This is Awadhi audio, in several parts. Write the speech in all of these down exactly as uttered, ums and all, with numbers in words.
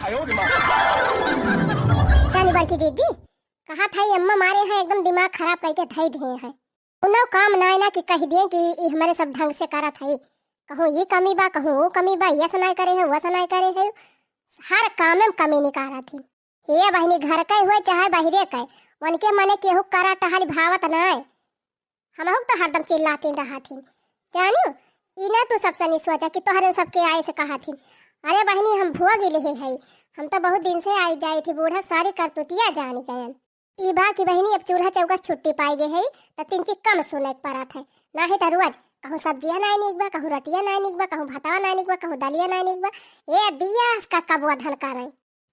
जानी बड़की जीजी, कहा था ये अम्मा मारे हैं, एकदम दिमाग खराब करके धई दिए हैं। उन्हों काम नाय ना कि कह दिए कि ई हमरे सब ढंग से करत है, कहूँ ई कमी बा, कहूँ वो कमी बा, ये सनाय करे है, वो सनाय करे है, हर काम में कमी निकालत ही। हे बहिनी, घर के हुए चाहे बहिरे के, उनके मने केहू करा टहल भावत नाय। हमहू तो हरदम चिल्लातीन रहत हिन। जानियो, ई ना तू सबसे नहीं सोचा कि तोहरे सबके आए से कहत हिन। अरे बहिनी, हम भोग ही लेहे हई, हम तो बहुत दिन से आई जाई थी, बूढ़ा सारी करतूतिया जान गयन। ई बा कि बहिनी, अब चूल्हा चौका से छुट्टी पाई गई है, तो तीन चीज कम सुने के पड़त है। नाही तो रोज कहूँ सब्जिया नाय निक बा, कहूँ रोटिया नाय निक बा, कहूँ भातवा नाय निक बा, कहूँ दलिया नाय निक बा। ए दिया, इसका कबुआ धन करे।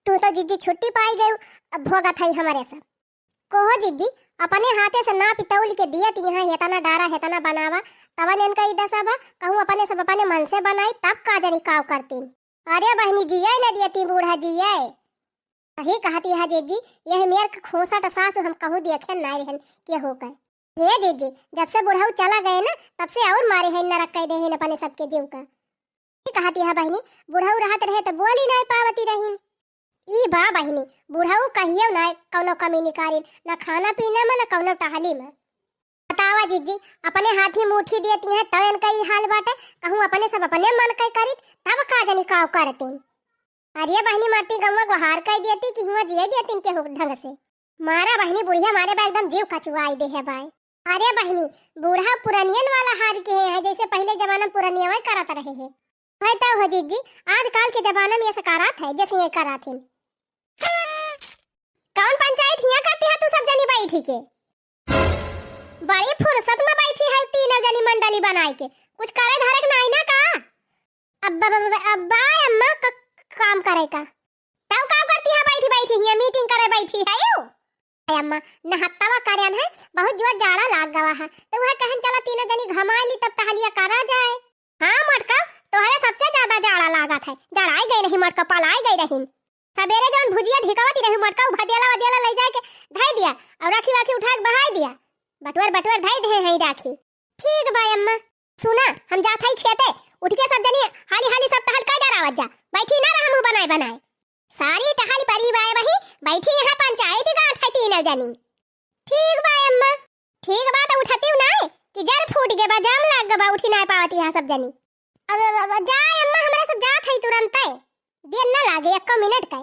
तू तो जीजी छुट्टी पाई गयू, अब भोगत है हमरे सब। कहो जीजी, अपने हाथे से नापी तौल के दियत यहाँ, हेतना डारा, हेतना बनावा, तवन इनका ई दशा बा, कहूँ अपने सब अपने मन से बनाई, तब का जानी काव करतीन। अरे बहिनी, जिये न दियती बूढ़ा जिये। सही कहती है जीजी, यही मेर के खोसट सासु हम कहूँ देखे नाय रहन के हो गए। हे जीजी, जब से बुढ़ऊ चला गए ना, तब से और मारे है नरक कह दे हैं अपने सबके जीव का। सही कहती है बहिनी, बुढ़ऊ रहत रहे तो बोली नाय पावती रहीन। ई बा बहिनी, बुढ़ऊ कहियो ना कौनो कमी निकारिन, ना खाना पीना में, ना कौनो टहली में। बतावा जीजी, अपने हाथी मूठी देती हैं, तब इनका ई हाल बाटे, कहूँ अपने सब अपने मन के करित, तब का जानी काव करतीन। अरे बहिनी, माटी गौवा गोहार कह देती कि हुआ जिए देतीन केहू ढंग से। मारा बहिनी, बुढ़िया मारे बा एकदम जीव कचुआई दे है बाय। अरे बहिनी, बूढ़ा पुरनियन वाला हार के है, जैसे पहले जमाना में पुरनिया वही करत रहे है। है तो हो जीजी, आजकल के जमाना में ये सकारात है, जैसे ये करात है। कौन पंचायत हिया करती है तू सब जनी बैठी के? बड़ी फुर्सत में बैठी है तीनों जनी मंडली बनाए के, कुछ करे धरे के नाई ना का? अब्बा, अब्बा, अब्बा, अम्मा क-, काम करे का? तब का करती है बैठी बैठी हिया मीटिंग करे बैठी है यू? अरे अम्मा, नहत्तावा करन है, बहुत जोर जाड़ा लाग गवा है, तो वह कहन चला तीनों जनी घमाई ली तब टहलिया करा जाए। हाँ मोटका, तोहरे सबसे ज्यादा जाड़ा लागत है, जड़ाई गई रही मोटका, पलाई गई रही। सबेरे जौन भुजिया ढिकवती रही मोटका, उ भदेला वदेला ले जाए के धई दिया, और राखी वाखी उठा के बहाई दिया, बटोर बटोर धई दे हैं राखी। ठीक बा अम्मा। सुना, हम जात हई खेते, उठ के सब जनी हाली हाली सब टहल कर डरावत जा, बैठी ना रहा मुंह बनाए बनाए। सारी टहल परी बाय वही, बैठी यहाँ पंचायत गांठ है तीनों जनी। ठीक बा अम्मा। ठीक बा, तो उठती ना कि जर फूट गे बा, जाम लाग गे बा, उठी ना पावती यहाँ सब जनी। अब, अब, अब जाए अम्मा, हमरा सब जात है तुरंते, देर ना लागे एको मिनट का।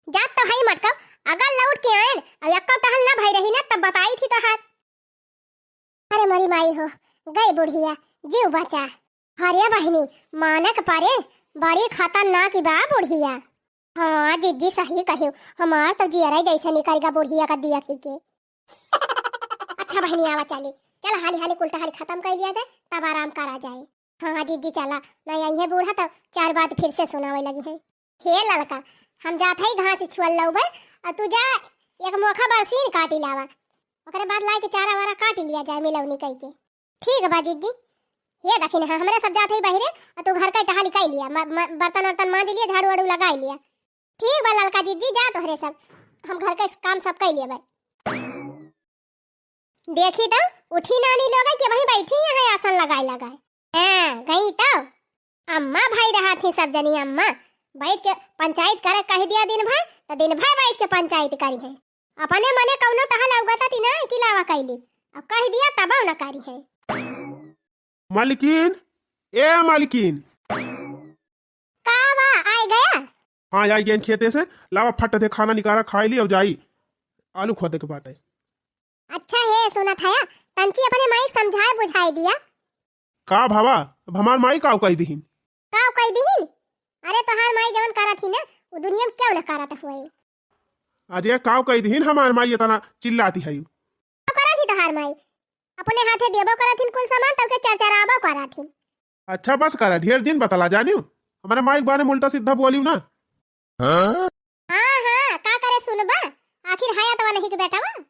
जात तो है मटकब, अगर लौट के आएन और एको टहल ना भई रही ना, तब बताई थी तोहार। अरे मोरी माई हो, गई बुढ़िया, जीव बचा। अरे बहिनी, मानक परे, बड़ी खतरनाक बा बुढ़िया। हाँ जिज्जी, सही कहियो, हमार तो जियरा जैसे निकल गा बुढ़िया का दिया खी के। अच्छा बहिनी, आवा चली, चल हाली हाली कुल टहल खत्म कर लिया जाए, तब आराम करा जाए। हाँ जिज्जी चला, नहीं आई है बूढ़ा तो चार बात फिर से सुनावे लगी है। हे ललका, हम जात हई घास छुअल लउबे, और तू जा एक मोखा बरसीन काटी लावा, ओकरे बाद लाए के चारा वारा काटी लिया जाए मिलौनी कई के। ठीक बा जिज्जी। हे दखिन, हाँ, हमरे सब जात हई बहिरे, और तू घर का टहल कई लिया, म-, म-, बर्तन वर्तन मांज लिया, झाड़ू वाड़ू लगाई लिया। ठीक बा ललका जिज्जी, जा तोहरे सब, हम घर का काम सब कई लिया बा। देखी तो, उठी नानी लोग के वहीं बैठी हैं आसन लगाए लगाए। हाँ, गई तो। अम्मा भाई रहा थी सब जनी अम्मा, बैठ के पंचायत करे कह दिया दिन भर, तो दिन भर बैठ के पंचायत करी है। अपने मने कौनो टहल अवगता ती ना कि लावा कैली, अब कह दिया तब न करी है। मालकिन, ए मालकिन। का बा, आए गया? हाँ, आई गयन खेते से, लावा फट दे खाना निकाला, खाई ली और जाई, आलू खोदे के बाटे। अच्छा हे, सुना था या, तंची अपने माई समझाए बुझाए दिया। का भावा, अब हमार माई काव कही दिहिन? काव कही दिहिन? अरे तोहार माई जवन करत ही ना, वो दुनिया में क्यों ना करत हुए। अरे काव कही दिहिन हमार माई इतना चिल्लाती है? का करत ही तोहार माई? अपने हाथे देबो करत हिन कुल सामान, तब के चरचराबो करत हिन। अच्छा बस करा, ढेर दिन बतला जानियो, हमारे माई के बारे में उल्टा सीधा बोलियो ना। हाँ? हाँ, हाँ, का करे सुनबा? आखिर हया तो नहीं के बेटा बा।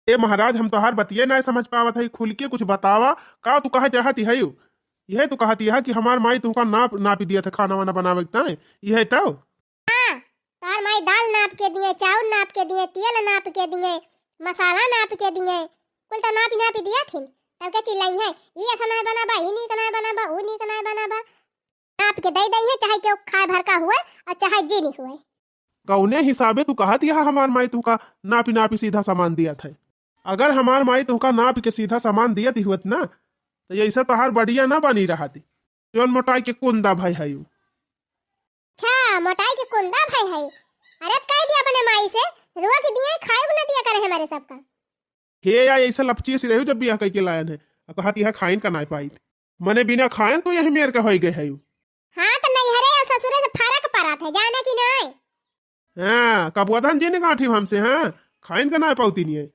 ए महाराज, हम तोहार बतिये नाय समझ पावत हई, खुल के कुछ बतावा, का तू कहे चाहती हयू? यह तू कहती है कि हमार माई तुमका नाप, नापी दिया था खाना वाना बनावे के ताई, यह तो? हाँ, तोहार माई दाल नाप के दिए, चाउर नाप के दिए, तेल नाप के दिए, मसाला नाप के दिए, कुल तो नापी नापी दिया थिन। तब के चिल्लाई है, "ई ऐसा नाय बनाबा, ई नीक नाय बनाबा, ऊ नीक नाय बनाबा।" नाप के दे दई है, चाहे केहू खाए भर का हुए और चाहे जी नहीं हुए। कौने हिसाबे तू कहत यह हमार माई तुहका नापी नापी सीधा सामान दियत है? अगर हमार माई तुहका नाप के सीधा सामान दियत ही हुअत ना, तो ऐसे तोहार बढ़िया ना बनी रहती। जौन मोटाई के कुंदा भय है यू। अच्छा, मोटाई के कुंदा भय है। अरे, त कह दिया अपने माई से, रुआ के दिए, खाए को ना दिया करे हमारे सबका। हे या, ऐसे लपचिए से रही जब बियाह कइके लायन है। अब कहत यह खाइन का नाय पाइत। मने बिना खायन तो यही मेर के होई गए है यू। हाँ, तो नैहरे और ससुरे से फर्क पड़त है, जाने कि नाय? हाँ, कबुआधन जी ने गांठी हमसे, हाँ, खाइन का नाय पाउती नहीं है।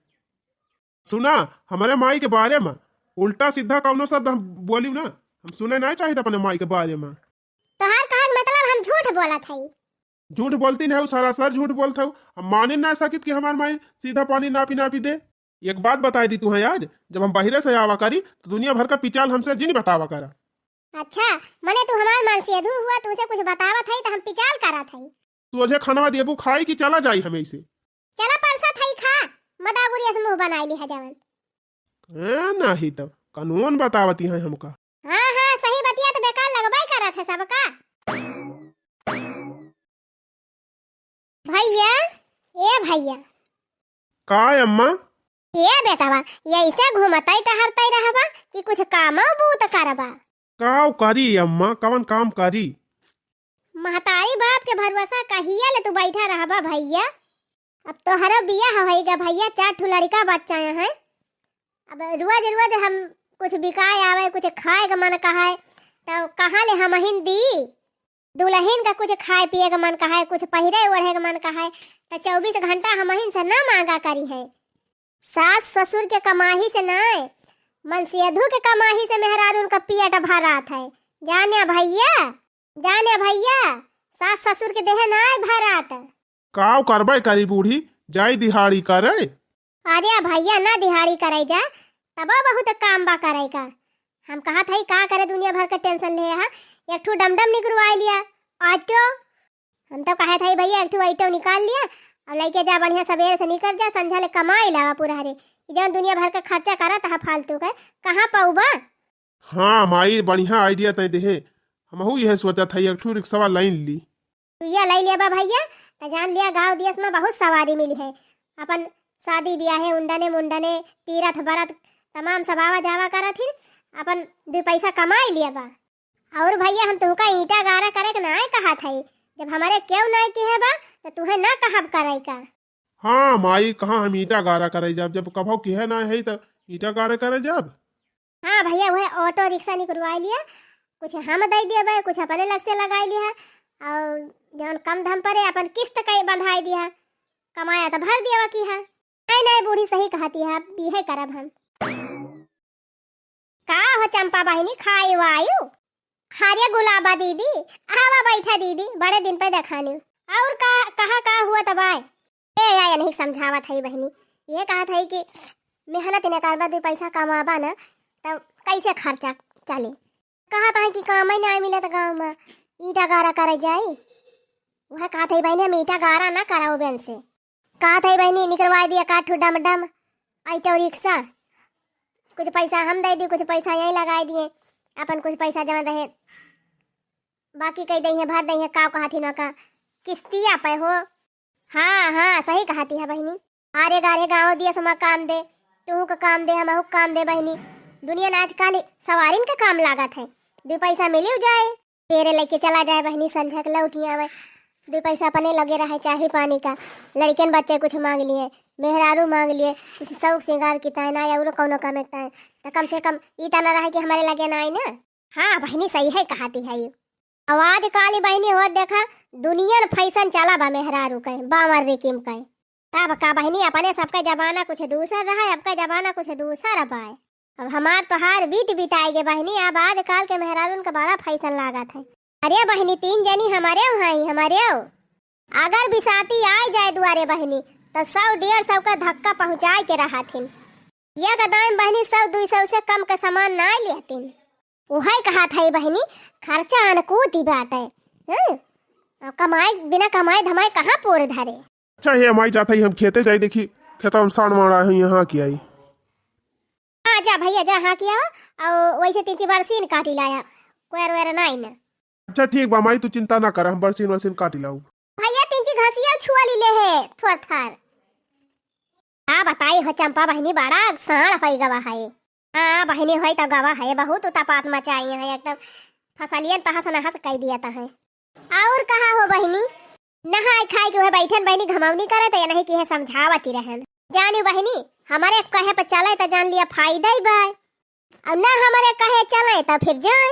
सुना, हमारे माई के बारे में उल्टा सीधा कौनो शब्द हम बोली ना, हम सुने नहीं चाहिए अपने माई के बारे में। तोहार कहत मतलब हम झूठ बोलत हई? झूठ बोलती नहीं, सरासर झूठ बोलत हऊ। हम माने ना सकित कि हमार माई सीधा पानी नापी नापी दे। एक बात बताई दी तुहैं आज, जब हम बहिरे से आवा करी, तो दुनिया भर का पिचाल हमसे जिन बतावा करा। अच्छा, मने तू हमार मनसेधू हुआ, तुमसे कुछ बतावत हई, तो हम पिचाल करत हई। तू अझे खानवा देबू खाई कि चला जाई हमें इसे? चला परसा थई खा, मदागुरी ऐसे मुंह बनाई ली है जवन। ए, नाही तो कानून बतावती है हमका। हाँ, हाँ, सही बतिया तो बेकार लगबे करत है सबका। भैया, ए भैया। का अम्मा? ए बेटवा, ऐसे घूमतई टहरतई रहबा कि कुछ कामो बूत करबा? का करी अम्मा, कवन काम करी? महतारी बाप के भरोसा कहिया ले तू बैठा रहबा भैया? अब तोहरा बियाह होइगा भैया, चार ठो लड़का बच्चा हैं। अब रोज रोज हम कुछ बिकाए आवे, कुछ खाए के मन कहाए, तो कहाँ ले हमहिन दी? दुल्हन का कुछ खाए पिए के मन कहाए, कुछ पहिरे ओढ़े के मन कहाए, तो चउबीस घंटा हमहिन से ना मांगा करी है। सास ससुर के कमाही से नाय, मनसेधू के कमाही से मेहरारू उनका पियट भरात है। जाने भैया, जाने भैया, सास ससुर के देह नाय भरात। काव करबे करी बूढ़ी, जाई दिहाड़ी करे। अरे भैया, ना दिहाड़ी करे जा, तबो बहुत काम बा करे का। हम कहत हई का करे दुनिया भर के टेंशन ले हा, एक ठो डमडम निकरवाई लिया, ऑटो। हम तो कहत हई भैया, एक ठो ऑटो निकाल लिया और लेके जा, बढ़िया सवेरे से निकल जा, संझा ले कमाई लावा पूरा रे। ई जौन दुनिया भर के खर्चा करत हा फालतू के, कहाँ पउबा? हाँ माई, बढ़िया idea तय देहे, हमहू यह सोचत हई एक ठो रिक्शवा लाइन ली। तू ये लाई लेबा भैया, त जान लिया गाँव देश में बहुत सवारी मिली है। अपन शादी ब्याहे, उंडने मुंडने, तीरथ बरत, तमाम सब आवा जावा करत हिन, अपन दू पैसा कमाई लेबा। और भैया, हम तुहका ईंटा गारा करे के नाय कहत हई, जब हमारे केहू नाय किहे बा, त तुहे ना कहब करे का। हाँ माई, कहाँ हम ईंटा गारा करे जाब, जब कभो किहे नाय है त ईंटा गारा करे जाब। हाँ भैया, वह ऑटो रिक्शा निकरवाई लिया, कुछ हम दे दिया भाई, कुछ अपने लग से लगाई लिया, और जौन कम धम पड़े अपन किस्त कई बंधाई दिया, कमाया तो भर दिया की है। नहीं नहीं, बूढ़ी सही कहती है, अब यह करब हम। का हो चंपा बहिनी, खाई वायु? अरे गुलाबा दीदी, आवा बैठा दीदी, बड़े दिन पे देखानी। और का, कहा का हुआ तबाय? ए, या, या नहीं समझावत हई बहिनी, ये कहत हई कि मेहनत न करबा, दू पैसा कमाबा ना, तब कैसे खर्चा चली? कहत हई कि काम ही नहीं मिलत गाँव में, ईटा गारा करे जाई। वह कहत हई बहिनी, हम ईटा गारा ना कराओ बेन से। कहत हई बहिनी, निकरवाई दिया का ठो डम डम, ऑटो रिक्शा, कुछ पैसा हम दे दी, कुछ पैसा यहीं लगाई दिए, अपन कुछ पैसा जमा रहे बाकी कई दइहे, भर दइहे, का कहत ही ना का, किस्तिया पे हो। हाँ, हाँ, सही कहती है बहिनी। आरे गारे गाँव दिया समा काम दे, तुहू का काम दे, हमहू का काम दे बहिनी। दुनिया ना आजकल सवारिन का काम लागत है, दू पैसा मिलियो जाए, पेरे लेके चला जाए बहिनी, संझा के लौट ही आवे, दू पैसा अपने लगे रहे, चाही पानी का। लड़कन बच्चे कुछ मांग लिए, मेहरारू मांग लिए, कुछ शौक श्रृंगार की ताय ना, और कौनो काम एक ताय, तो कम से कम ई तना रहे कि हमारे लगे ना आई ना। हाँ बहिनी, सही है कहती है ये। अब आजकल बहिनी होत देखा, दुनिया में फैशन चला बा मेहरारू के, बांवर रिकिम के। तब का बहिनी, अपने सबका जमाना कुछ दूसर रहा, अब का जमाना कुछ दूसर बा। अब हमार तोहार बीत बिताई गे बहिनी, अब आजकल के मेहरारून का बड़ा फैशन लागत है। अरे बहिनी, तीन जनी हमारे वहाँ ही, हमारे हो। अगर बिसाती आई जाए दुआरे बहिनी, तो सौ डेढ़ सौ का धक्का पहुँचाए के रहथिन। एक दाम बहिनी सौ दुई सौ से कम के सामान ना लेहतिन। उहै कहत हई बहिनी, खर्चा अनकूती बाटे। हाँ? और कमाए, बिना कमाए धमाए कहाँ पोर धरे? अच्छा हे माई, जात हई हम खेते जाई, देखी खेतवा में साँड़ माड़ा है, यहाँ की आई। हाँ जा भैया जा, हाँ किया। और वैसे तीन ची बरसीन काटी लाया, कोयर वोयर नाई ना। अच्छा ठीक बा माई, तू चिंता ना कर, हम बरसीन वरसीन काटी लाऊ। भैया तीन ची हंसिया छुआ ली ले है थोर थर। का बताई हो चंपा बहिनी, बड़ा साँड़ होई गवा है। हाँ बहिनी, होई तो गवा है, बहुत उतपात मचाई है एकदम, फसलियन तहस नहस कई दिया है। और कहा हो बहिनी, नहाई खाई के उहे बैठन बहिनी घमौनी करे तो ये नहीं कि है समझावती रहन। जानी बहिनी, हमारे कहे पर चले तो जान लिया फायदा ही बा, और ना हमारे कहे चले तो फिर जाए।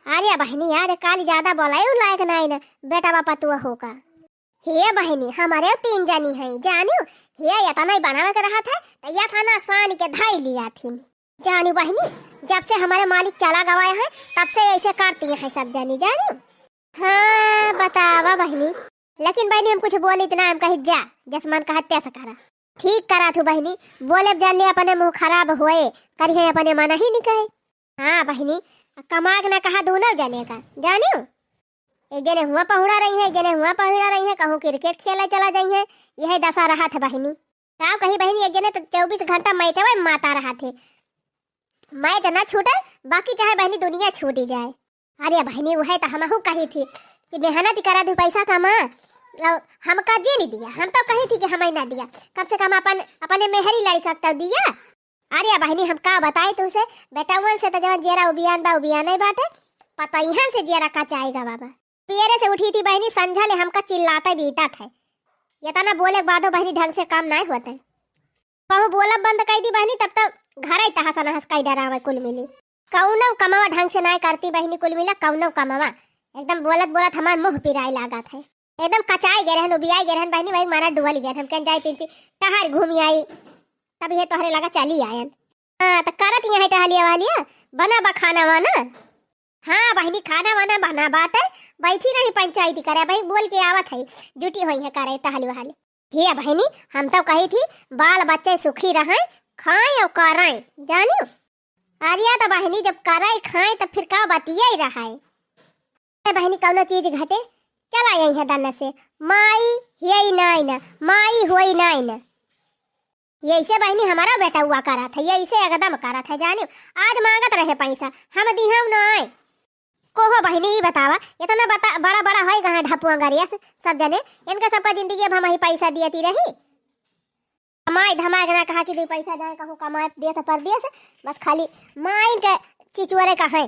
अरे बहिनी यार, काली ज्यादा बोलाए उ लायक नाई ना, बेटा बापा तू हो का। हे बहिनी, हमारे तीन जनी है जानियो, हे ये तो नहीं बनावे के रहा था, तो ये था ना सान के धाई लिया थी। जानी बहिनी, जब से हमारे मालिक चला गवाए हैं, तब से ऐसे करती हैं सब जनी जानियो। हाँ बतावा बहिनी, लेकिन बहिनी हम कुछ बोली इतना हम कही जा, जस मन कहा तैसा करा। ठीक करा थू बहिनी, बोले जान ले अपने मुँह खराब होए, करिहे अपने मन ही निकाहे। हाँ बहिनी, कमाग ना कहा दोनों जने का, जानियो? एक जने हुआ पहुड़ा रही है, एक जने हुआ पहुड़ा रही है, कहूँ क्रिकेट खेले चला जाई है, यह दशा रहा था बहिनी। का कही बहिनी, एक जने तो चउबीस घंटा मैचवे माता रहा थे, मैच ना छूटे, बाकी चाहे बहिनी दुनिया छूटी जाए। अरे बहिनी, वह तो हमहू कही थी कि मेहनत करा, दू पैसा कमा, और हमका जे नहीं दिया, हम तो कही थी कि हमें ना दिया, कम से कम अपन, अपने मेहरी लड़का तक दिया। अरे बहिनी, हम का बताई तुझसे, बेटवन से तो जवन जेरा उबियान बा, उबियान नहीं बाटे, पतइहन से जेरा कचाएगा बाबा। पियरे से उठी थी बहिनी, संझा ले हमका चिल्लाते बीता थे। ये तना बोले के बादो बहिनी ढंग से काम नहीं होते। कहूँ बोलब बंद कर दी बहिनी, तब तो घर ही तहस नहस कई डरावे कुल मिली। कौनो कमावा ढंग से नहीं करती बहिनी कुल मिला, कौनो कमावा। एकदम बोलत बोलत हमार मुँह पिराए लागत है, एकदम कचाए गए रहन, उबियाए गए रहन बहिनी, वही मारा डुअल गए रहन। हम कहन जाए तीन ची टहर घूमी आई, तब ये तोहरे लगा चली आयन। हाँ, तो करत यहाँ टहलिया वहलिया, बना बा खाना वाना। हाँ बहिनी, खाना वाना बना बाटे, बैठी नहीं पंचायती करे, भाई बोल के आवत है, जुटी हुई है करे टहल वहल। हे बहिनी, हम तो कही थी, बाल बच्चे सुखी रहें, खाएं और कराएं, जानियो। अरे तो बहिनी, जब कराएं खाएं, तब फिर का बतिया ही रहा है। ए बहिनी, कौनो चीज घटे, चला आई है दन से, माई यही नाई न, माई होई नाई न। यैसे बहिनी हमारा बेटउआ करत है, यैसे एकदम करत है, जानियो। आज मांगत रहे पैसा, हम दिहम न आए। कोहो बहिनी, ई बतावा, इतना बता, बड़ा बड़ा होई गए ढपुआ गरिया से सब जने, इनका सबका जिंदगी अब हम ही पैसा दियती रही। कमाई धमाई ना कहा कि दू पैसा जाए कहूँ कमाए देश परदेश, बस खाली माइन के चिचुअरे का है।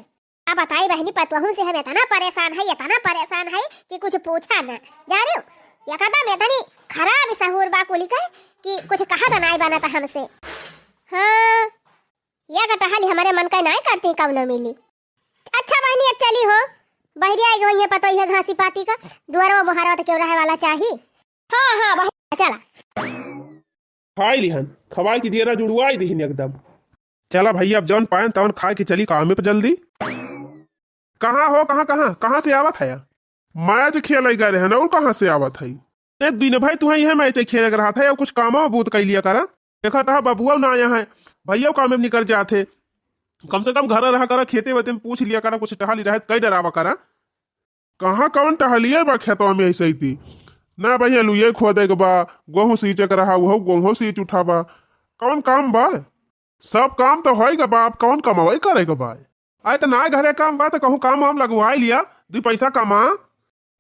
अब बताई बहिनी, पतोहू से हम इतना परेशान है, इतना परेशान है कि कुछ पूछा ना। जानियो, एकदम इतनी खराब सहूर बा कुली के कि कुछ कहा तो नाई बनत हमसे। हाँ, या कटहल हमारे मन का नाई करती कौनो मिली। अच्छा बहिनी, अब चली हो, बहरिया आई गई है पतोही है घासी पाती का, दुआरवा मोहरवा तो क्यों रहे वाला चाही। हाँ हाँ बहिनी, चला। खाई लिहन, खवाई के जेरा जुड़वाई दिहिन एकदम। चला भैया, अब जौन पाएन तौन खाए के चली कामे पे जल्दी। कहाँ हो, कहाँ, कहाँ, कहाँ से आवत है? मैच खेले गए रहन, और कहाँ से आवत है? ए दिन भाई, तुहे यह मैच खेले के रहत है, और कुछ कामो बूत कइ लिया करा। देखा था बबुआ ना आया है, भैया कामे में निकल जात है। कम से कम घर रहा करा, खेते वेते में पूछ लिया करा, कुछ टहली रहे, कई डरावा करा। कहाँ कौन टहलिए बा खेतवा में ऐसे ही थी? ना भैया, लुए खोदे के बा, गोहूँ सींचे के रहा, वहू गोहूँ सींच उठा बा। कौन काम बा? सब काम तो होई के बा, अब कौन कमावई करे के बा? आए तो ना घरे काम बा, तो कहूँ काम वाम लगवाई लिया, दू पैसा कमा।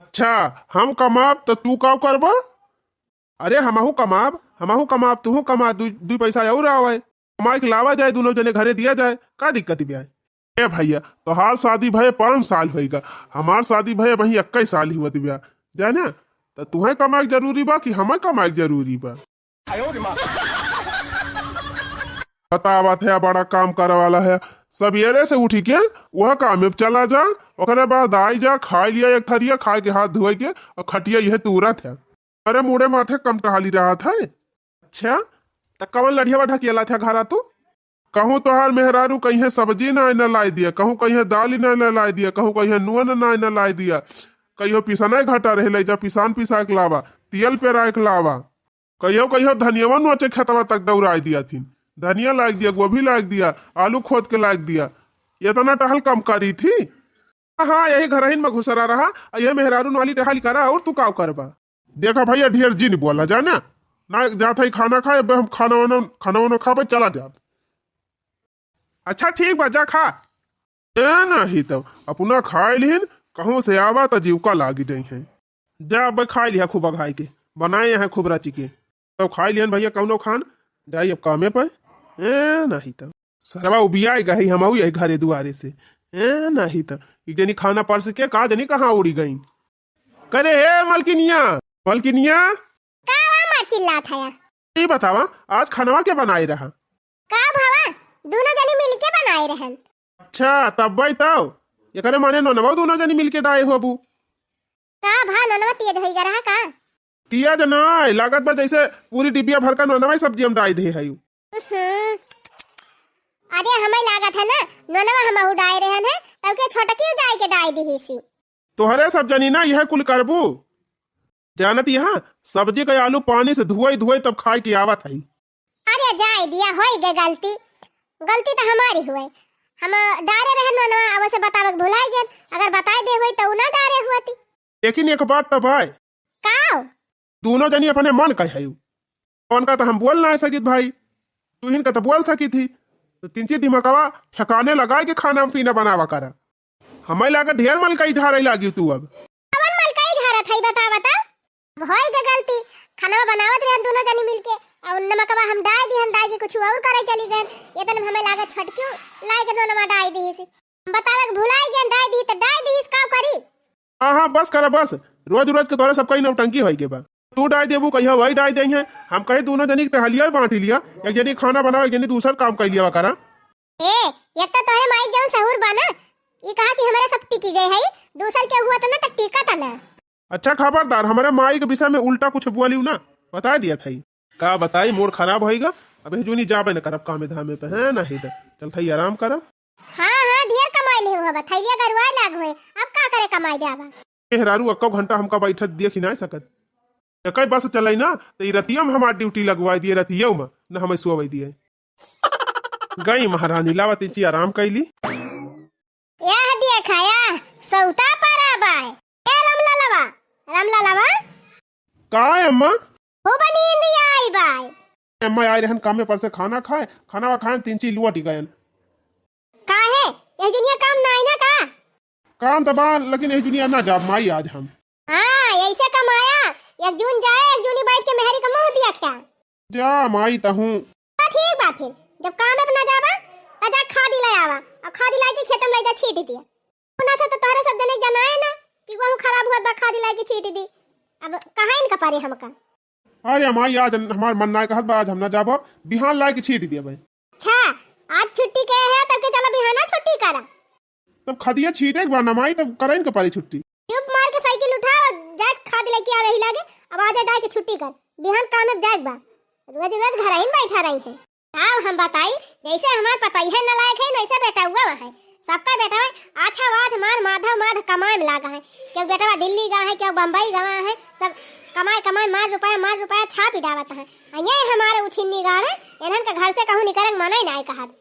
अच्छा, हम कमाब तो तू का करबा? अरे हमहू कमाब, हमहू कमाब, तूहू कमा, दू, दू पैसा और आवे। कमाई के लावा जाए, दोनों जने घरे दिया जाए, का दिक्कत बा? ए भैया, तोहार शादी भये पाँच साल होइगा, हमार शादी भये वही इक्कीस साल ही होत बा, जाने? तो तुहे कमाई के जरूरी बा कि हमें कमाई के जरूरी बा? बतावत है, बड़ा काम करे वाला है। सबेरे से उठी के वह काम में चला जा, ओकरे बाद आई जा, खाई लिया एक थरिया, खाए के हाथ धोए के, और खटिया यह तूरत है। अरे मुड़े माथे कम टहली रहत है। अच्छा, त कवन लड़ियावा ढकेला था घरा तू? कहूँ तोहार मेहरारू कहिए सब्जी ना न लाई दिया, कहूँ कहिए दाल ना न लाई दिया, कहूँ कहिए नून ना न लाई दिया, कहियो पिसना घटा रहे, ले जा पिसान पिसा के लावा, तियल पेरा के लावा। कहियो कहियो धनियावा नोचे खेतवा तक दौड़ाई दिया थी, धनिया लाग दिया, गोभी लाग दिया, आलू खोद के लाग दिया। इतना टहल कम करी थी? हाँ, यही घरहिन में घुसरा रहा, आ यह मेहरारू नाली टहल करा, और तू का करबा? देखा भैया, ढेर जिन बोला जाना, ना जात है खाना खाए, अब हम खाना वाना, खाना वाना खाबे चला जाब। अच्छा ठीक बा, जा खा। ए नहीं तो अपना खाए लिहिन, कहूँ से आवा तो जीव का लागी जाई है। जा अब खाई लिहा खूब अघाई के, बनाए हैं खूब रचि के। तो खाई लिहन भइया कउनो खान, जाई अब कामे पे। ए, नाहीं तो सरवा उबियाए गए, हम यही घरे दुआरे से। ए, नाहीं तो एक जनी खाना परस के का जनी कहाँ उड़ी गई। करे हे मलकिनिया, मलकिनिया। का वा माँ चिल्लात हया? ई बतावा, आज खनवा के बनाए रहा? का भावा, दुनो जनी मिलके बनाए रहन। अच्छा, तब भाई तब एकरे माने नोनवा दुनो जनी मिलके डाए होबू। का भा, नोनवा तेज होई गा रहा का? तेज ना, लागत बा जैसे पूरी डिबिया भर का नोनवा ही सब्जी हम डाई दे हई। हम्म। अरे हमें लागत है ना, नोनवा हमहू डाए रहन है, तब के छोटकी डाई के डाई दिही सी। तोहरे सब जनी ना यह कुल करबू। जानत यहाँ सब्जी का आलू पानी से धुआई धुआई तब खाए के आवत है। अरे जाए दिया, होई गए गलती, गलती तो हमारी हुए। हम डारे रहे नोनवा, अब उसे बतावे के भुलाई गए, अगर बताए दे होई तो उ ना डारे हुआ थी। लेकिन एक बात तो भाई, का? दोनों जनी अपने मन का है, उनका तो हम बोल ना सकित भाई, तुहिन का तो बोल सकी थी। तो तिनची दिमागवा ठिकाने लगाए के खाना पीना बनावा करा। हमें लागे ढेर मलकाई झारे लागी तू अब। कवन मलकाई झारत हई बतावा त? अब होई गे गलती, खाना बनावत रहन दोनों जनी मिलके, और नमकवा हम डाई दिहन, डाई के कुछ और करे चली गए। ये तन हमें लागे छटकी लाई के नोनवा डाई दी से। बतावे के भुलाई गए, डाई दी त डाई दी, का करी? हाँ, हाँ, बस करा, बस। रोज, रोज के तोरे सबका ही नौटंकी होई के बा। तू डाई देबू, कहिया वही डाई देई है। हम कहे दोनों जनी के टहलिया बांटी लिया, एक जनी खाना बनाओ, एक जनी दूसर काम कर लिया करा। ए, एक तो तोरे माई जौन सहूर बा ना, ई कहा कि हमरे सब टिकी गए है, दूसर के हुआ त ना त टिका त ना। अच्छा खबरदार, हमरे माई के विषय में उल्टा कुछ बोलियो ना, बता दिया था। का बताई, मूड खराब होइगा। अब एह जूनी जाबे न करब कामे धामे पे, हैं? नहीं तो चल थई आराम करब। हाँ, हाँ, ढेर कमाई ले हुआ बा, थैलिया गरुआए लाग होए, अब का करे कमाई जाबा? मेहरारू अक्को घंटा हमका बैठत दिए कि नहीं सकत। एकई बस चलाई ना, तो ई रतिया में हमार ड्यूटी लगवाई दिए, रतिया में न हमें सोवई दिए। गई महारानी, लावा तिनची आराम कैली। यह देखा, यह सौता परा बाय। ए रामलालवा, रामलालवा। का है अम्मा? खूब नींद आई बाय। अम्मा आए रहन कामे पर से खाना खाए, खाना वा खाए, तिनची लुअट गयन। का है? यह जुनिया काम ना आई ना का? काम तो बा, लेकिन यह जुनिया ना जाब माई आज हम। हाँ, ऐसे कमाया, एक जून जाए, एक जूनी बैठ के मेहरी का मुंह दिया क्या? जा माई तहूँ। तो ठीक बा फिर, जब काम पे ना जाबा, तो जा खादी ले आवा, और खादी लाई के खेतम ले जा छीट दिया। उना से तो तोहरे सब जने जनाए ना कि वो खराब हुआ बा, खादी लाई के छीट दी। अब कहाँ इनका पारे हमका? अरे माई, आज हमार मन ना कहत बा, आज हम ना जाबो, बिहान लाई के छीट दिया भाई। अच्छा, आज छुट्टी के है, तब के चला बिहाना छुट्टी करा। तब खदिया छीटे के बा ना माई, तब करइन के परी छुट्टी। चुप मार के साइकिल उठाओ, जा खाद लेके आवे ही लागे। अब आजा डाई के छुट्टी कर, बिहान काम में जाए के बा। रोज रोज घर ही बैठा रही है। अब हम बताई, जैसे हमार पतई है नालायक है, वैसे बेटा हुआ है। सबका बेटा है, अच्छा वाज मार माधव माध कमाए में लागा है। क्यों बेटवा दिल्ली गा है, क्यों बम्बई गवा है, सब कमाए कमाए मार रुपया मार रुपया छाप ही डावत है। आ ये हमारे उछिन्नी गाड़ है, इन्हन के घर से कहूँ निकरे के मना ही ना कहत।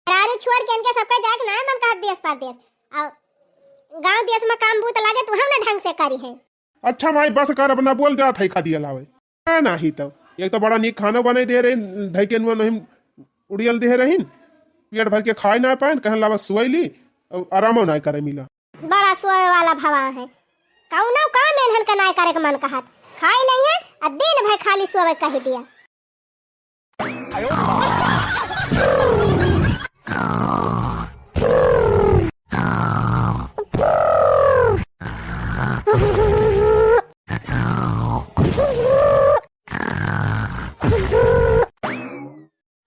मेहरारू छोड़ के इनके सबका जाए के नाय मन कहत देश परदेश। और गांव देश में काम बूत लागे तो हम ना ढंग से करी है। अच्छा माई बस कर, अपना बोल जात है खादिया लावे। ए, नाही तो एक तो बड़ा नीक खाना बने दे रही, धई के नुआ नहीं उड़ियल दे रही, पेट भर के खाए ना पाए, कहन लावा सोई ली, और आरामो ना करे मिला। बड़ा सोए वाला भवा है, कौनो काम इन्हन के नाय करे के मन कहत, खाई लई है, आ दिन भर खाली सोवे कह दिया।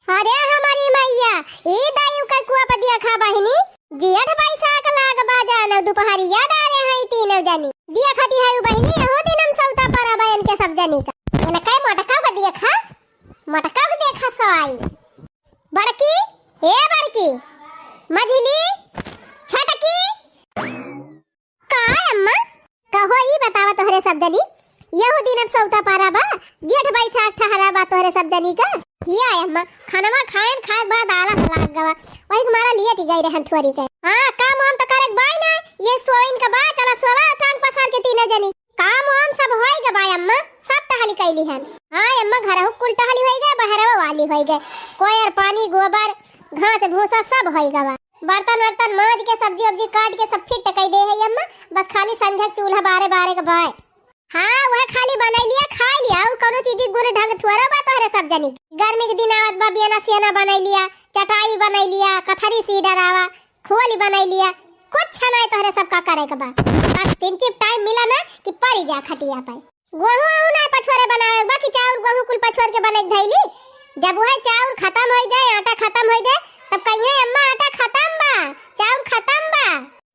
अरे हमारी मैया, ई दायु का कुआ पर देखा बहिनी, जेठ बैसाख लाग बा जानो, दुपहरिया डारे हैं तीनों जनी। देखा दी है बहिनी, एहो दिन हम सौता पर बहन के सब जनी का। एने कई मोटका का देखा, मोटका का देखा सवाई। बड़की, ए बड़की, मझली, छोटकी। का अम्मा? कहो ई बतावा तोहरे सब जनी, यहू दिन अब सौता पारा बा, जेठ बैसाख ठहरा बा तोहरे सब जनी का। हिया अम्मा, खानवा खाएन, खाए के बाद आलस लाग गवा, वही के मारा लिए टी गई रहन थोरी के। हाँ, काम वाम तो करे के बाई ना, ये सोइन के बा, चला सोवा टांग पसार के तीनों जनी। काम वाम सब होई गवा अम्मा, सब टहली कैली हन। हाँ अम्मा, घरहु कुल टहली होई गए, बहरवा वाली होई गए, कोयर पानी, गोबर, घास भूसा सब होई गवा। बर्तन वर्तन माँज के, सब्जी वब्जी काट के सब फिट कइ दे है अम्मा। बस खाली संझक चूल्हा बारे बारे के बाय। हाँ, वह खाली बनाई लिया, खाई लिया, और कौनो चीज गुण ढंग थोड़ा बा तोहरे सब जनी के। गर्मी के दिन आवत बा, बियना सियना बनाई लिया, चटाई बनाई लिया, कथरी सी डरावा, खोली बनाई लिया, कुछ नाई तोहरे सब का करे के बा। बस तीन चिप टाइम मिला ना कि परी जा खटिया पे। गोहूँ आहू ना पछोरे बनावे बा कि चाउर गोहूँ कुल पछोर के बने के धैली। जब वह चाउर खत्म हो जाए, आटा खत्म हो जाए, तब कहिए, "अम्मा, आटा खत्म बा, चाउर खत्म बा।"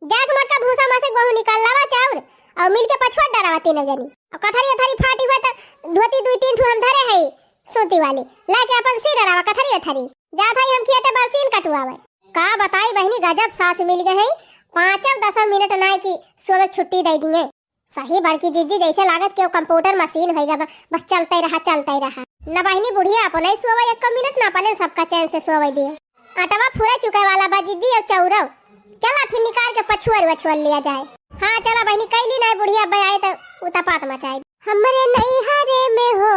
जाके मोटका भूसा में से गोहूँ निकाल लावा चाउर, और मिल के पछोर डरावा तीनों जनी। और कथरी अथरी फाटी हुआ तो धोती दुई तीन ठो हम धरे है सूती वाली, लाके अपन सी डरावा कथरी अथरी। जात है हम खेते बरसीन कटुआवे। का बताई बहिनी, गजब सास मिल गए है, पाँचों दसों मिनट नाई की सोवे छुट्टी दे दिए। सही बड़की जिज्जी, जैसे लागत कि वो कंप्यूटर मशीन होइगा बा, बस चलते रहा, चलते रहा। न बहिनी बुढ़िया अपने सोवे एक मिनट, न अपने सबका चैन से सोवे दिए। आटवा फुरे चुके वाला बा जिज्जी, और चौरव। चला फिर निकाल के पछुअर वछुअर लिया जाए। हाँ चला बहिनी, कैली ना बुढ़िया, अब आए तो उतपात मचाए। हमरे नैहरे में हो,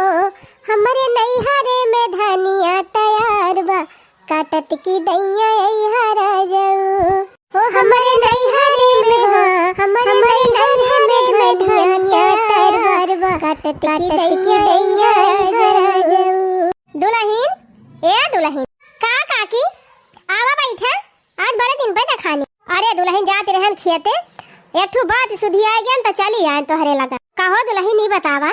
हमरे नैहरे में धनिया तैयार बा, काटत की दैया अइहा राजऊ। हो हमरे नैहरे में हो, हमरे नैहरे में धनिया तैयार बा, काटत की दैया अइहा राजऊ। दुलहिन, ए दुलहिन, का काकी, आवा बैठा, आज बड़े दिन पे देखानी। अरे दुलहिन, जात रहन खेते, एक ठो बात सुधी आ गया त चली आयन तोहरे लगा। कहो दुलहिन, ई बतावा,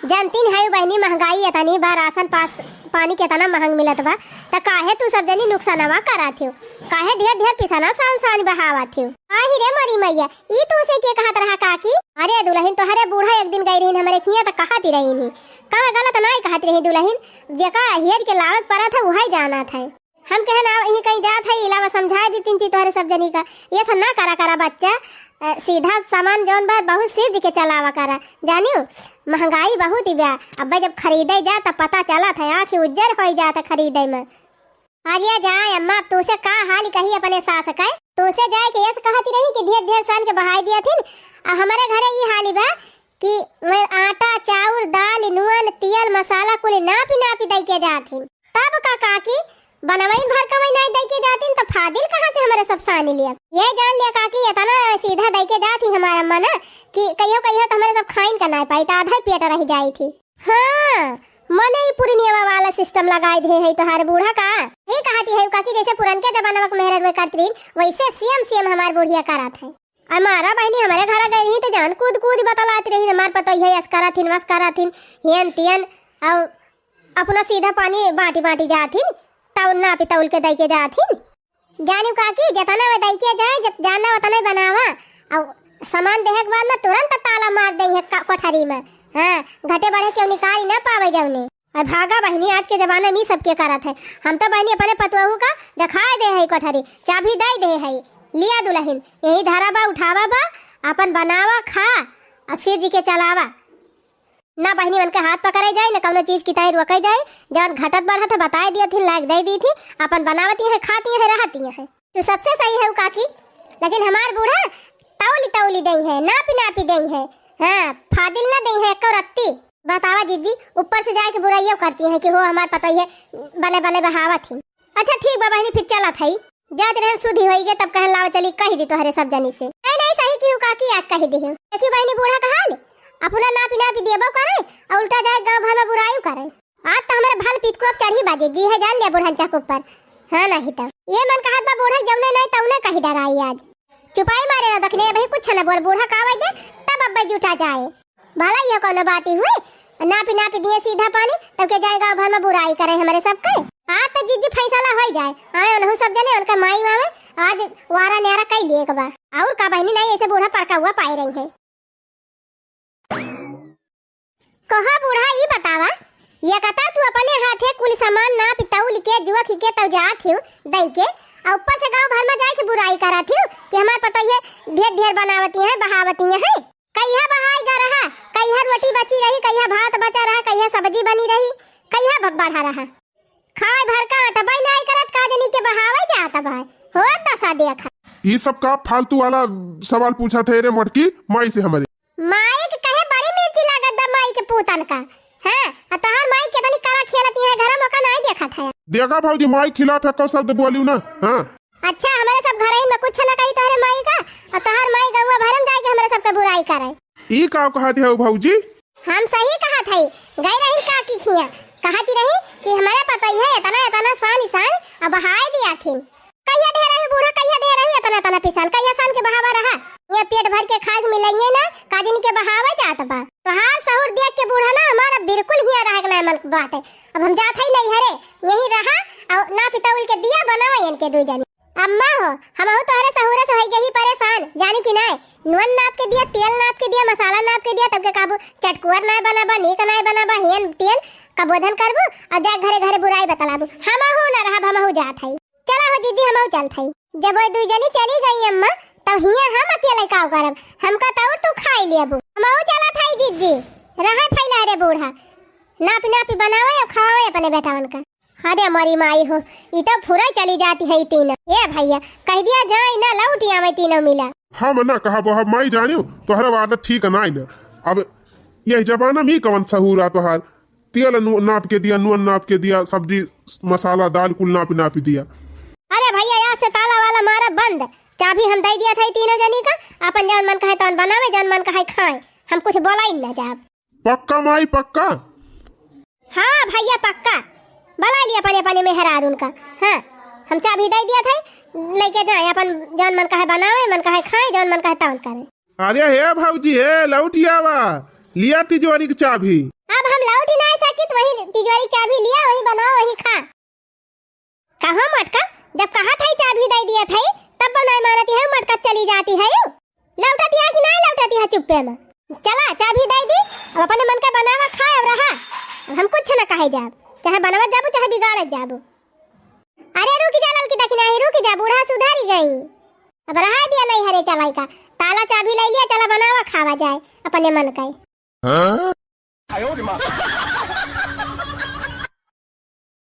जानतीन है बहिनी, महंगाई एतनी बा, राशन पास पानी केतना महंग मिलत बा, त काहे तू सब जनी नुकसानवा करात हो? काहे ढेर ढेर पिसना सान सान बहावत हो? आही रे मोरी मैया, ई तू से के कहत रहा काकी? अरे दुलहिन, तोहरे बूढ़ा एक दिन गई रहीन हमरे खिया त कहत ही रहीन ही, का गलत नाई कहत रही दुलहिन, जेका हेर के लावे के परत है उहई जानत है। हम कहन, "आव, इहीं कहीं जात है, इलावा समझाए दी तीन चीज तोहरे सब जनी का। ये सब ना करा करा बच्चा, अ, सीधा सामान जौन बा, बहुत सीज के चलावा करा, जानियो, महंगाई बहुत ही बा। अब्बे जब खरीदे जा, तब पता चलत है, आँखी उज्जर होई जात है खरीदे में।" अरे जाए अम्मा, अब तूसे का हाल कही अपने सास का, तूसे जाए के यस कहती रही कि ढेर ढेर सान के बहाई दिया थिन, आ हमारे घरे ई हाली बा, कि वह आटा, चाउर, दाल, नून, तियल, मसाला कुल नापी नापी दई के जाथिन। तब का काकी, बनवइन भर कवई नाई दई के जाथिन, त फादिल कहाँ से हमरे सब सानी लिया? ये जान लिया काकी, इतना सीधा दई के जाथी हमार अम्मा ना, कि कहियो कहियो त हमरे सब खाइन का नाई पाई, त आधा ही पेट रह जाई थी। हाँ, मने ई पूर्णिमा वाला सिस्टम लगाई दे है तोहार बूढ़ा का? यही कहती है काकी, जैसे पुरनके जमाना में मेहरा रुए करती रही, वैसे सेम सेम हमार बुढ़िया करत है। अरे मारा बहिनी, हमरे घरा गई रही त जान कूद कूद बतलात रही, हमार पतोहिया यस कराथिन, वस कराथिन, हेन तेन, और अपना सीधा पानी बाटी बाटी जाथिन, तौल नापी तौल के दई के जाथिन। जानियो काकी, जतना वे दई के जाए, जत-, जाना वतना ही बनावा, और सामान देहे के बाद में तुरंत ताला मार दई है का-, कोठरी में। हाँ, घटे बढ़े केहू निकाल ही ना पावे जौने। अरे भागा बहिनी, आज के जमाना में ई सब के करत है। हम तो बहिनी अपने पतोहू का देखाए दे है कोठरी, चाबी दे दे है, लिया दुलहिन, यही धरा बा, उठावा बा, अपन बनावा, खा, और सिर जी के चलावा। ना बहिनी उनके हाथ पकड़े जाए, ना कौनो चीज की ताई रोके जाए, जौन घटत बढ़त है बताए दिए थी, लायक दे दी थी, अपन बनावती है, खाती है, रहती है। तू सबसे सही है काकी, लेकिन हमार बूढ़ा तौली तौली दई है, नापी नापी दई है, हाँ, फादिल ना दई है एको रत्ती। बतावा जिज्जी, ऊपर से जाए के बुराइयों करती है कि हो हमार पतोहिया बने बने बहावत ही। अच्छा ठीक बा बहिनी, फिर चलत हई। जात रहन सुधी होई गे, तब कहन लावा चली कही दी तोहरे सब जनी से। नहीं नहीं, सही की हूँ काकी, आज कही दी हूँ। देखी बहिनी बूढ़ा का हाल, अपना नापी नापी देबो करे, और उल्टा जाए गाँव भर में बुराई करे। आज तो हमारे भल पीत को अब चढ़ी बाजे जी है, जान लिया बुढ़न चक ऊपर। हाँ नहीं तो ये मन कहत बा बूढ़ा जौने नहीं तौने कही डराई आज। चुपाई मारे रह दखने, अबही कुछ न बोल, बूढ़ा का आवे दे, तब अब्बे जुटा जाए। भला ये कौनो बात ही हुई? नापी नापी दिए सीधा पानी, तब के जाए गाँव भर में बुराई करे हमारे सबके। आज तो जिज्जी फैसला होई जाए, आए उनहु सब जने, उनका माई मामे आज वारा न्यारा कई लिए के बा। और का बहिनी, नहीं ऐसे बूढ़ा परका हुआ पाए रही है। कहा बूढ़ा, ई बतावा, ये कता तू अपने हाथे कुल सामान नाप तौल के, जुआ खी के तौ जात हिउ दई के, आ ऊपर से गाँव भर में जाए के बुराई करत हिउ कि हमार पतोहिए ढेर ढेर बनावती हैं, बहावती हैं। कहिया बहाई गा रहा, कहिया रोटी बची रही, कहिया भात बचा रहा, कहिया सब्जी बनी रही, कहिया भ-, बढ़ा रहा। खाए भर का अटबई नाई करत, का जनी के बहावे जात बा। हो दसा देखा। ई सब का फालतू वाला सवाल पूछत है रे मोटकी माई से हमरे? माई के कहे बड़ी मिर्ची लागत बा माई के पूतन का। हाँ, आ तोहार माई केतनी कला खेलत है घर में, ओका नाई देखत है। देखा भौजी, माई खिलाफ एको शब्द बोलियो ना। हाँ। अच्छा, हमरे सब घरहिन में कुछ न कही तोहरे माई का, अउर तोहार माई गउवा भरे में जाइके हमरे सबके बुराई करे। ई का कहत हऊ भौजी? हम सही कहत हई, गई रही काकी खिया, कहती रही कि हमरे पतोहिया एतना एतना सान इसान अब बहाय दिया थिन। कहिया ढेर रही बूढ़ा, कहिया ढेर रही एतना एतना पिसान, कहिया सान के बहावा रहा? ये पेट भर के खाए के मिलइये ना, का दिन के बहावे जात बा। तोहार सहूर देख के बूढ़ा ना हमारा बिल्कुल हिया रहे के ना मन बाटे। अब हम जात हई नैहरे, यहीं रहा, अउर नापी तौल के दिया बनावा इनके दुइ जनी। अम्मा हो, हमहू तोहरे सहूरे से होई गई परेशान, जानी कि नाय? नून नाप के दिया, तेल नाप के दिया, मसाला नाप के दिया, तब के कहबू चटकुअर नाय बनाबा, नीक नाय बनाबा, हेन तेन कबोधन करबू, अउर जा घरे घरे बुराई बतलाबू। हमहू ना रहब, हमहू जात हई। चला हो जीजी, हमहू चलत हई। जब वो दुइ जनी चली गई अम्मा, तब हियां हम अकेले का करब? हमका तौर तू खाई लेबू। हमहू चलत हई जीजी, रहे फैला रे बूढ़ा, नापी नापी बनावे अउर खवावे अपने बेटवन का। अरे मोरी माई हो, ई तो फुरा चली जाती है ई तीन। ए भैया, कह दिया जाए ना, लौट आवे तीनों मिला। हम ना कहबो, हम माई जानियो, तोहरा आदत ठीक नाई ना। अब यह जमाना में कवन सहूर आ तोहार? तेल नू-, नाप के दिया, नून नाप के दिया, सब्जी, मसाला, दाल कुल नाप, नाप दिया। अरे भैया, यहाँ से ताला वाला मारा बंद, चाबी हम दे दिया था ई तीनों जनी का, अपन जौन मन कहे तौन बनावे, जौन मन कहे खाए, हम कुछ बोला ही ना जाब। पक्का माई, पक्का? हाँ भैया, पक्का। बुला लिया अपने, अपने मेहरारून का। हाँ, हम चाबी दे दिया था, लेके जाए, अपन जौन मन कहे बनावे, मन कहे खाए, जौन मन कहे तौन करे। अरे हे भौजी, हे लौट आवा, लिया तिजोरी की चाबी। अब हम लौट ही नहीं सकित, वही तिजोरी की चाबी लिया, वही बनाओ, वही खा। कहाँ मटका? जब कहा था चाबी दे दिया था, तब बनाए मानती है, मटका चली जाती है। लौटती है कि नहीं लौटती है चुप्पे में? चला, चाबी दे दी, अब अपने मन का बनावा, खाए और रहा। अब हम कुछ न कहे जाब, चाहे बनावत जाबू, चाहे बिगाड़त जाबू। अरे रुक जा ललकी दखिनाही, रुक जा, बूढ़ा सुधरी गई। अब रहा दिया नैहरे चलाई का, ताला चाबी ले लिया, चला बनावा खावा जाए अपने मन का। हाँ?